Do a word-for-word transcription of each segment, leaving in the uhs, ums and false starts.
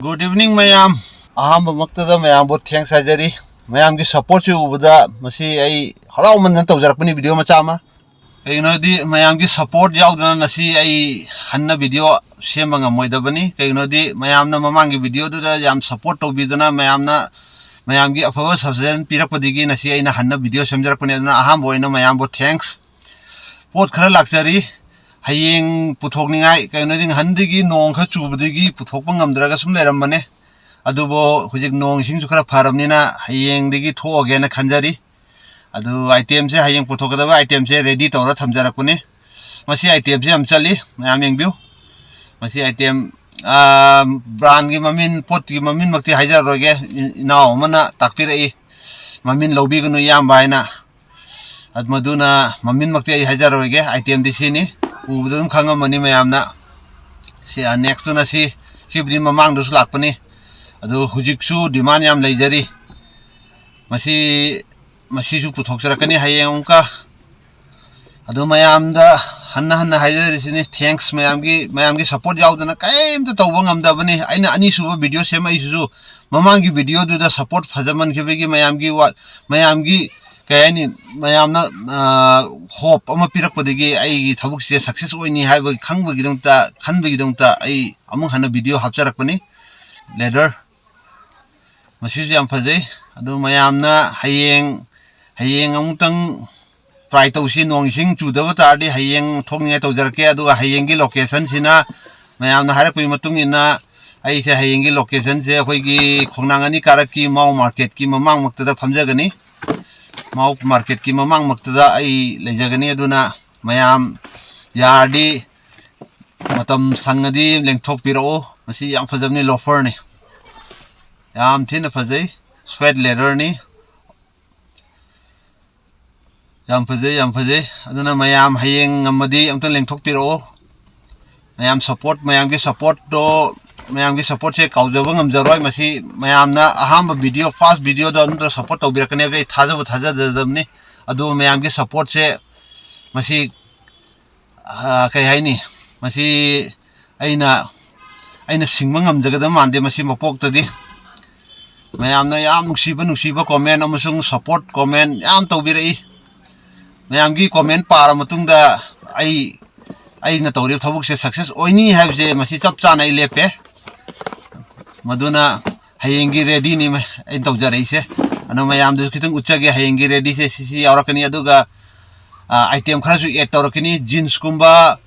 Good evening ꯃꯌꯥꯝ꯫ ꯑꯍꯥꯟꯕꯃꯛꯇꯗ ꯃꯌꯥꯝꯕꯨ thanks ꯍꯥꯏꯖꯔꯤ꯫ ꯃꯌꯥꯝꯒꯤ supportꯁꯤ ꯎꯕꯗ ꯃꯁꯤ ꯑꯩ ꯍꯔꯥꯎꯃꯟꯗꯅ ꯇꯧꯖꯔꯛꯄꯅꯤ video ꯃꯆꯥ ꯑꯃ꯫ ꯀꯩꯒꯤꯅꯣꯗꯤ ꯃꯌꯥꯝꯒꯤ support ꯌꯥꯎꯗꯅ ꯉꯁꯤ ꯑꯩ ꯍꯟꯅ video ꯁꯦꯝꯕ ꯉꯝꯃꯣꯏꯗꯕꯅꯤ꯫ ꯀꯩꯒꯤꯅꯣꯗꯤ ꯃꯌꯥꯝꯅ ꯃꯃꯥꯡꯒꯤ videoꯗꯨꯗ ꯌꯥꯝ support ꯇꯧꯕꯤꯗꯅ ꯃꯌꯥꯝꯅ, ꯃꯌꯥꯝꯒꯤ ꯑꯐꯕ suggestion ꯄꯤꯔꯛꯄꯗꯒꯤ ꯉꯁꯤ ꯑꯩꯅ ꯍꯟꯅ video ꯁꯦꯝꯖꯔꯛꯄꯅꯤ꯫ ꯑꯗꯨꯅ ꯑꯍꯥꯟꯕ ꯑꯣꯏꯅ ꯃꯌꯥꯝꯕꯨ thanks꯫ ꯄꯣꯠ ꯈꯔ ꯂꯥꯛꯆꯔꯤ ꯍꯌꯦꯡ ꯄꯨꯊꯣꯛꯅꯤꯡꯉꯥꯏ꯫ ꯀꯩꯅꯣꯗꯤ ꯉꯍꯥꯟꯗꯒꯤ ꯅꯣꯡ ꯈꯔ ꯆꯨꯕꯗꯒꯤ ꯄꯨꯊꯣꯛꯄ ꯉꯝꯗ꯭ꯔꯒ ꯁꯨꯝ ꯂꯩꯔꯝꯕꯅꯦ꯫ ꯑꯗꯨꯕꯨ ꯍꯧꯖꯤꯛ ꯅꯣꯡ ꯏꯁꯤꯡꯁꯨ ꯈꯔ ꯐꯔꯕꯅꯤꯅ ꯍꯌꯦꯡꯗꯒꯤ ꯊꯣꯛꯑꯒꯦꯅ ꯈꯟꯖꯔꯤ꯫ ꯑꯗꯨ itemꯁꯦ, ꯍꯌꯦꯡ ꯄꯨꯊꯣꯛꯀꯗꯕ itemꯁꯦ ready ꯇꯧꯔ ꯊꯝꯖꯔꯛꯄꯅꯤ꯫ ꯃꯁꯤ itemꯁꯦ ꯌꯥꯝ ꯆꯠꯂꯤ, ꯃꯌꯥꯝ ꯌꯦꯡꯕꯤꯌꯨ꯫ ꯃꯁꯤ item, ꯑꯥ, brandꯒꯤ ꯃꯃꯤꯡ, ꯄꯣꯠꯀꯤ ꯃꯃꯤꯡꯃꯛꯇꯤ ꯍꯥꯏꯖꯔꯔꯣꯏꯒꯦ, ꯏ-, ꯏꯅꯥꯎ ꯑꯃꯅ ꯇꯥꯛꯄꯤꯔꯛꯏ꯫ "ꯃꯃꯤꯡ ꯂꯧꯕꯤꯒꯅꯨ ꯏꯌꯥꯝꯕ" ꯍꯥꯏꯅ꯫ ꯑꯗꯨ ꯃꯗꯨꯅ ꯃꯃꯤꯡꯃꯛꯇꯤ ꯑꯩ ꯍꯥꯏꯖꯔꯔꯣꯏꯒꯦ, itemꯗꯤ ꯁꯤꯅꯤ꯫ ꯎꯕꯗ ꯑꯗꯨꯝ ꯈꯪꯉꯝꯃꯅꯤ ꯃꯌꯥꯝꯅ꯫ ꯁꯤ, ꯑ, nextꯇꯨꯅ ꯁꯤ, ꯁꯤꯕꯨꯗꯤ ꯃꯃꯥꯡꯗꯁꯨ ꯂꯥꯛꯄꯅꯤ꯫ ꯑꯗꯨ ꯍꯧꯖꯤꯛꯁꯨ demand ꯌꯥꯝ ꯂꯩꯖꯔꯤ꯫ ꯃꯁꯤ, ꯃꯁꯤꯁꯨ ꯄꯨꯊꯣꯛꯆꯔꯛꯀꯅꯤ ꯍꯌꯦꯡ ꯑꯃꯨꯛꯀ꯫ ꯑꯗꯨ ꯃꯌꯥꯝꯗ ꯍꯟꯅ ꯍꯟꯅ ꯍꯥꯏꯖꯔꯤꯁꯤꯅꯤ, thanks ꯃꯌꯥꯝꯒꯤ, ꯃꯌꯥꯝꯒꯤ support ꯌꯥꯎꯗꯅ ꯀꯔꯤꯝꯇ ꯇꯧꯕ ꯉꯝꯗꯕꯅꯤ꯫ ꯑꯩꯅ ꯑꯅꯤꯁꯨꯕ video ꯁꯦꯝꯃꯛꯏꯁꯤꯁꯨ ꯃꯃꯥꯡꯒꯤ videoꯗꯨꯗ support ꯐꯖꯃꯟꯈꯤꯕꯒꯤ ꯃꯌꯥꯝꯒꯤ ꯋꯥ-, ꯃꯌꯥꯝꯒꯤ, ꯀꯩ ꯍꯥꯏꯅꯤ, ꯃꯌꯥꯝꯅ, ꯑ, hope ꯑꯃ ꯄꯤꯔꯛꯄꯗꯒꯤ ꯑꯩꯒꯤ ꯊꯕꯛꯁꯦ success ꯑꯣꯏꯅꯤ ꯍꯥꯏꯕ ꯈꯪꯕꯒꯤꯗꯃꯛꯇ, ꯈꯟꯕꯒꯤꯗꯃꯛꯇ ꯑꯩ ꯑꯃꯨꯛ ꯍꯟꯅ video ꯍꯥꯞꯆꯔꯛꯄꯅꯤ꯫ Leather꯫ ꯃꯁꯤꯁꯨ ꯌꯥꯝ ꯐꯖꯩ꯫ ꯑꯗꯨ ꯃꯌꯥꯝꯅ ꯍꯌꯦꯡ, ꯍꯌꯦꯡ ꯑꯃꯨꯛꯇꯪ try ꯇꯧꯁꯤ꯫ ꯅꯣꯡ ꯏꯁꯤꯡ ꯆꯨꯗꯕ ꯇꯥꯔꯗꯤ ꯍꯌꯦꯡ ꯊꯣꯛꯅꯤꯡꯉꯥꯏ ꯇꯧꯖꯔꯛꯀꯦ꯫ ꯑꯗꯨꯒ ꯍꯌꯦꯡꯒꯤ locationꯁꯤꯅ ꯃꯌꯥꯝꯅ ꯍꯥꯏꯔꯛꯄꯒꯤ ꯃꯇꯨꯡ ꯏꯟꯅ ꯑꯩꯁꯦ ꯍꯌꯦꯡꯒꯤ locationꯁꯦ ꯑꯩꯈꯣꯏꯒꯤ ꯈꯣꯡꯅꯥꯡ ꯑꯅꯤ ꯀꯥꯔꯛꯀꯤ ꯃꯥꯎ marketꯀꯤ ꯃꯃꯥꯡꯃꯛꯇꯗ ꯐꯝꯖꯒꯅꯤ꯫ ꯃꯥꯎ marketꯀꯤ ꯃꯃꯥꯡꯃꯛꯇꯗ ꯑꯩ ꯂꯩꯖꯒꯅꯤ꯫ ꯑꯗꯨꯅ ꯃꯌꯥꯝ ꯌꯥꯔꯗꯤ ꯃꯇꯝ ꯁꯪꯉꯗꯤ ꯂꯦꯡꯊꯣꯛꯄꯤꯔꯛꯑꯣ꯫ ꯃꯁꯤ ꯌꯥꯝ ꯐꯖꯕꯅꯤ, loaferꯅꯤ꯫ ꯌꯥꯝ ꯊꯤꯅ ꯐꯖꯩ, suede leatherꯅꯤ꯫ ꯌꯥꯝ ꯐꯖꯩ, ꯌꯥꯝ ꯐꯖꯩ꯫ ꯑꯗꯨꯅ ꯃꯌꯥꯝ ꯍꯌꯦꯡ ꯉꯝꯃꯗꯤ ꯑꯝꯇ ꯂꯦꯡꯊꯣꯛꯄꯤꯔꯛꯑꯣ꯫ ꯃꯌꯥꯝ support, ꯃꯌꯥꯝꯒꯤ supportꯇꯣ, ꯃꯌꯥꯝꯒꯤ supportꯁꯦ ꯀꯥꯎꯖꯕ ꯉꯝꯖꯔꯣꯏ꯫ ꯃꯁꯤ ꯃꯌꯥꯝꯅ ꯑꯍꯥꯟꯕ video, first videoꯗ ꯑꯗꯨꯝꯇ support ꯇꯧꯕꯤꯔꯛꯀꯅꯤ ꯍꯥꯏꯕꯁꯦ ꯑꯩ ꯊꯥꯖꯕ ꯊꯥꯖꯖꯗꯕꯅꯤ꯫ ꯑꯗꯨꯕꯨ ꯃꯌꯥꯝꯒꯤ supportꯁꯦ ꯃꯁꯤ, ꯑ, ꯀꯩ ꯍꯥꯏꯅꯤ, ꯃꯁꯤ ꯑꯩꯅ, ꯑꯩꯅ ꯁꯤꯡꯕ ꯉꯝꯖꯒꯗꯕ ꯃꯥꯟꯗꯦ ꯃꯁꯤ ꯃꯄꯣꯛꯇꯗꯤ꯫ ꯃꯌꯥꯝꯅ ꯌꯥꯝ ꯅꯨꯡꯁꯤꯕ ꯅꯨꯡꯁꯤꯕ comment ꯑꯃꯁꯨꯡ support comment ꯌꯥꯝ ꯇꯧꯕꯤꯔꯛꯏ꯫ ꯃꯌꯥꯝꯒꯤ comment ꯄꯥꯔ ꯃꯇꯨꯡꯗ ꯑꯩ, ꯑꯩꯅ ꯇꯧꯔꯤꯕ ꯊꯕꯛꯁꯦ success ꯑꯣꯏꯅꯤ ꯍꯥꯏꯕꯁꯦ ꯃꯁꯤ ꯆꯞ ꯆꯥꯅ ꯑꯩ ꯂꯦꯞꯄꯦ꯫ ꯃꯗꯨꯅ ꯍꯌꯦꯡꯒꯤ readyꯅꯤ ꯑꯩꯅ ꯇꯧꯖꯔꯛꯏꯁꯦ꯫ ꯑꯗꯣ ꯃꯌꯥꯝꯗꯁꯨ ꯈꯤꯇꯪ ꯎꯠꯆꯒꯦ, ꯍꯌꯦꯡꯒꯤ readyꯁꯦ ꯁꯤꯁꯤ ꯌꯥꯎꯔꯛꯀꯅꯤ꯫ ꯑꯗꯨꯒ, ꯑ, item ꯈꯔꯁꯨ add ꯇꯧꯔꯛꯀꯅꯤ꯫ Jeansꯀꯨꯝꯕ,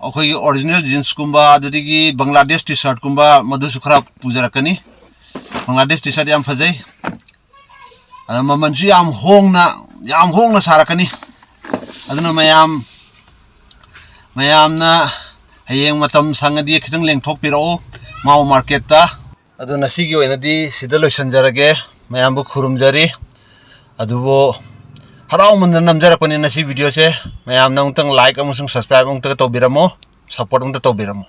ꯑꯩꯈꯣꯏꯒꯤ original jeansꯀꯨꯝꯕ, ꯑꯗꯨꯗꯒꯤ Bangladesh T-shirtꯀꯨꯝꯕ, ꯃꯗꯨꯁꯨ ꯈꯔ ꯄꯨꯖꯔꯛꯀꯅꯤ꯫ Bangladesh T-shirt ꯌꯥꯝ ꯐꯖꯩ꯫ ꯑꯗ ꯃꯃꯜꯁꯨ ꯌꯥꯝ ꯍꯣꯡꯅ, ꯌꯥꯝ ꯍꯣꯡꯅ ꯁꯥꯔꯛꯀꯅꯤ꯫ ꯑꯗꯨꯅ ꯃꯌꯥꯝ, ꯃꯌꯥꯝꯅ ꯍꯌꯦꯡ ꯃꯇꯝ ꯁꯪꯉꯗꯤ ꯈꯤꯇꯪ ꯂꯦꯡꯊꯣꯛꯄꯤꯔꯛꯑꯣ ꯃꯥꯎ marketꯇ꯫ ꯑꯗꯨ ꯉꯁꯤꯒꯤ ꯑꯣꯏꯅꯗꯤ ꯁꯤꯗ ꯂꯣꯏꯁꯤꯟꯖꯔꯒꯦ꯫ ꯃꯌꯥꯝꯕꯨ ꯈꯨꯔꯨꯝꯖꯔꯤ꯫ ꯑꯗꯨꯕꯨ ꯍꯔꯥꯎꯃꯟꯗꯅ ꯅꯝꯖꯔꯛꯄꯅꯤ ꯉꯁꯤ videoꯁꯦ꯫ ꯃꯌꯥꯝꯅ ꯑꯃꯨꯛꯇꯪ like ꯑꯃꯁꯨꯡ subscribe ꯑꯃꯨꯛꯇꯒ ꯇꯧꯕꯤꯔꯝꯃꯣ, support ꯑꯃꯨꯛꯇ ꯇꯧꯕꯤꯔꯝꯃꯣ꯫